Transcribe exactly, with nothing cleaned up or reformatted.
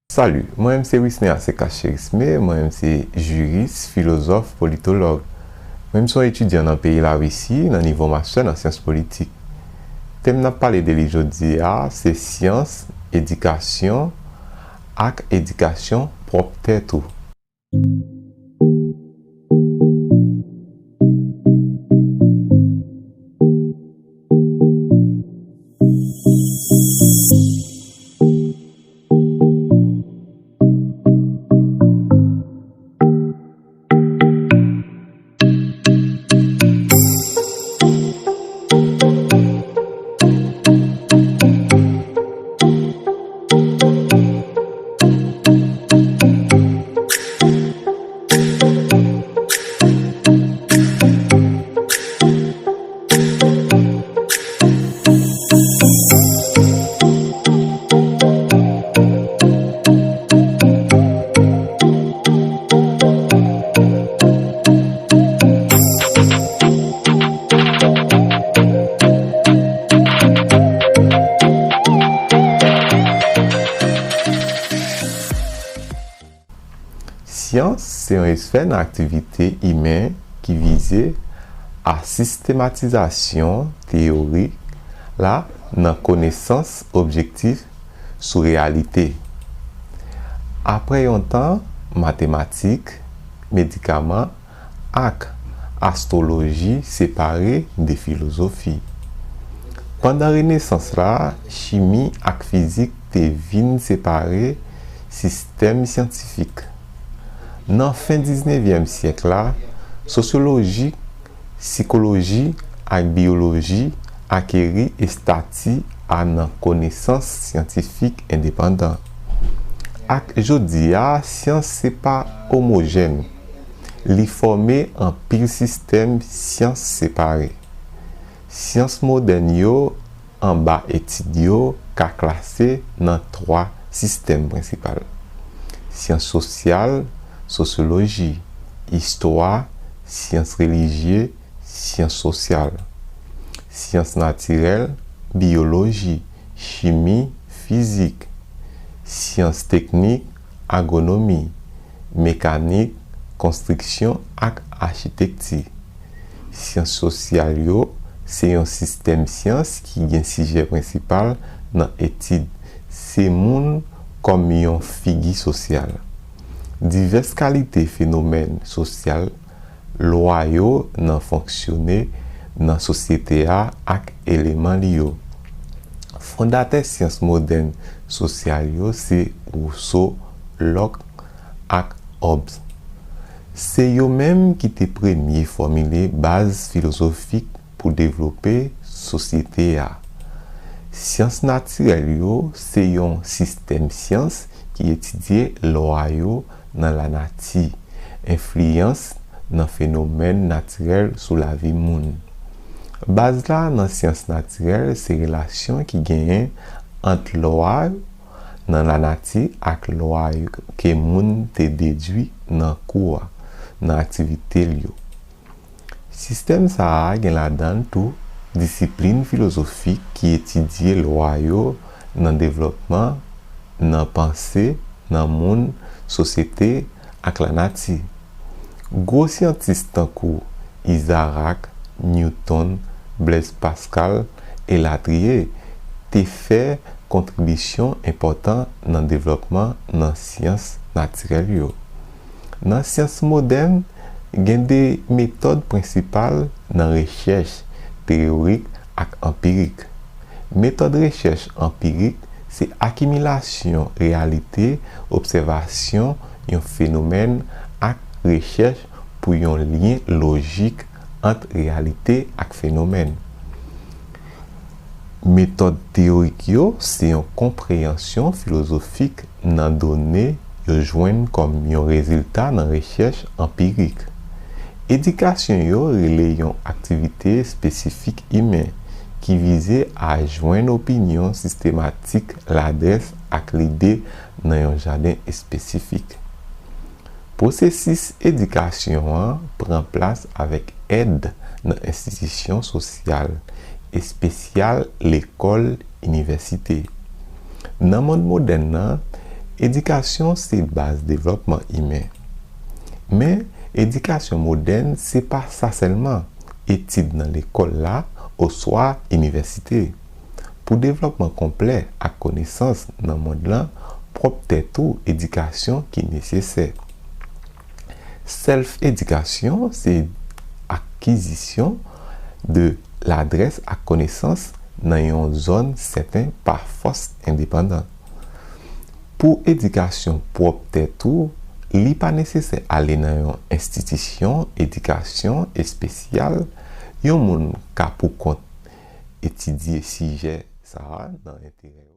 Salut, mwen menm se Wisner Asekas Cherisme, mwen menm se jiris, filozòf, politològ. Mwen menm se yon etidyan nan peyi Larisi nan nivo mastè nan syans politik. Tèm n ap pale de li jodi a se syans, edikasyon ak edikasyon pwòp tèt ou. Syans se yon esfè nan aktivite imen ki vize a sistematizasyon teyorik la nan konesans objektif sou reyalite. Apre yon tan, matematik, medikaman, ak astwoloji separe de filozofi. Pandan Renesans la, chimi ak fizik te vin separe sistèm syantifik. Nan fen diznevyèm syèk la, sosyoloji, sikoloji ak biyoloji akeri estati a nan konesans syantifik endepandan. Ak jodi a, syans se pa omojèn. Li fòme anpil sistèm syans separe. Syans modèn yo anba etid yo ka klase nan twa sistèm prensipal: syans sosyal, sosyoloji, istwa, syans relijye, syans sosyal, syans natirèl, biyoloji, chimi, fizik, syans teknik, agwonomi, mekanik, konstriksyon ak achitekti. Syans sosyal yo se yon sistèm syans ki gen sijè prensipal nan etid se moun kòm yon figi sosyal. Divès kalite fenomèn sosyal, lwa yo nan fonksyone nan sosyete a ak eleman li yo. Fondatè syans modèn sosyal yo se Rousseau, Locke ak Hobbes. Se yo menm ki te premye fòmile baz filozofik pou devlope sosyete a. Syans natirèl yo se yon sistèm syans ki etidye lwa yo nan lanati, enfliyans nan fenomèn natirèl sou lavi moun. Baz la nan syans natirèl se relasyon ki genyen ant lwa nan lanati ak lwa ke moun te dedui nan kou a, nan aktivite l yo. Sistèm sa a gen ladan l tou disiplin filozofik ki etidye lwa yo nan devlòpman, nan panse, nan moun, sosyete ak lanati. Gwo syantis tankou Isaac Newton, Blaise Pascal, elatriye, te fè kontribisyon enpòtan nan devlòpman nan syans natirèl yo. Nan syans modèn, gen de metòd prensipal nan rechèch teyorik ak anpirik. Metòd rechèch anpirik se akimilasyon reyalite, obsèvasyon yon fenomèn ak rechèch pou yon lyen lojik ant reyalite ak fenomèn. Metòd teyorik yo se yon konpreyansyon filozofik nan done yo jwenn kòm yon rezilta nan rechèch anpirik. Edikasyon yo rele yon aktivite espesifik imen ki vize a jwenn opinyon sistematik, ladrès ak lide nan yon jaden espesifik. Pwosesis edikasyon an pran plas avèk èd nan enstitisyon sosyal, espesyal lekòl, inivèsite. Nan mond modèn nan, Edikasyon se baz devlòpman imen. Men, edikasyon modèn se pa sa sèlman, etid nan lekòl la oswa inivèsite. Pou devlòpman konplè ak konesans nan mond lan, pwòp tèt ou edikasyon ki nesesè. Self-edikasyon se akizisyon de ladrès ak konesans nan yon zòn sèten pa fòs endepandan. Pou edikasyon pwòp tèt ou, li pa nesesè ale nan yon enstitisyon edikasyon espesyal. Yon moun ka poukont etidye sijè sa a nan enterè yo.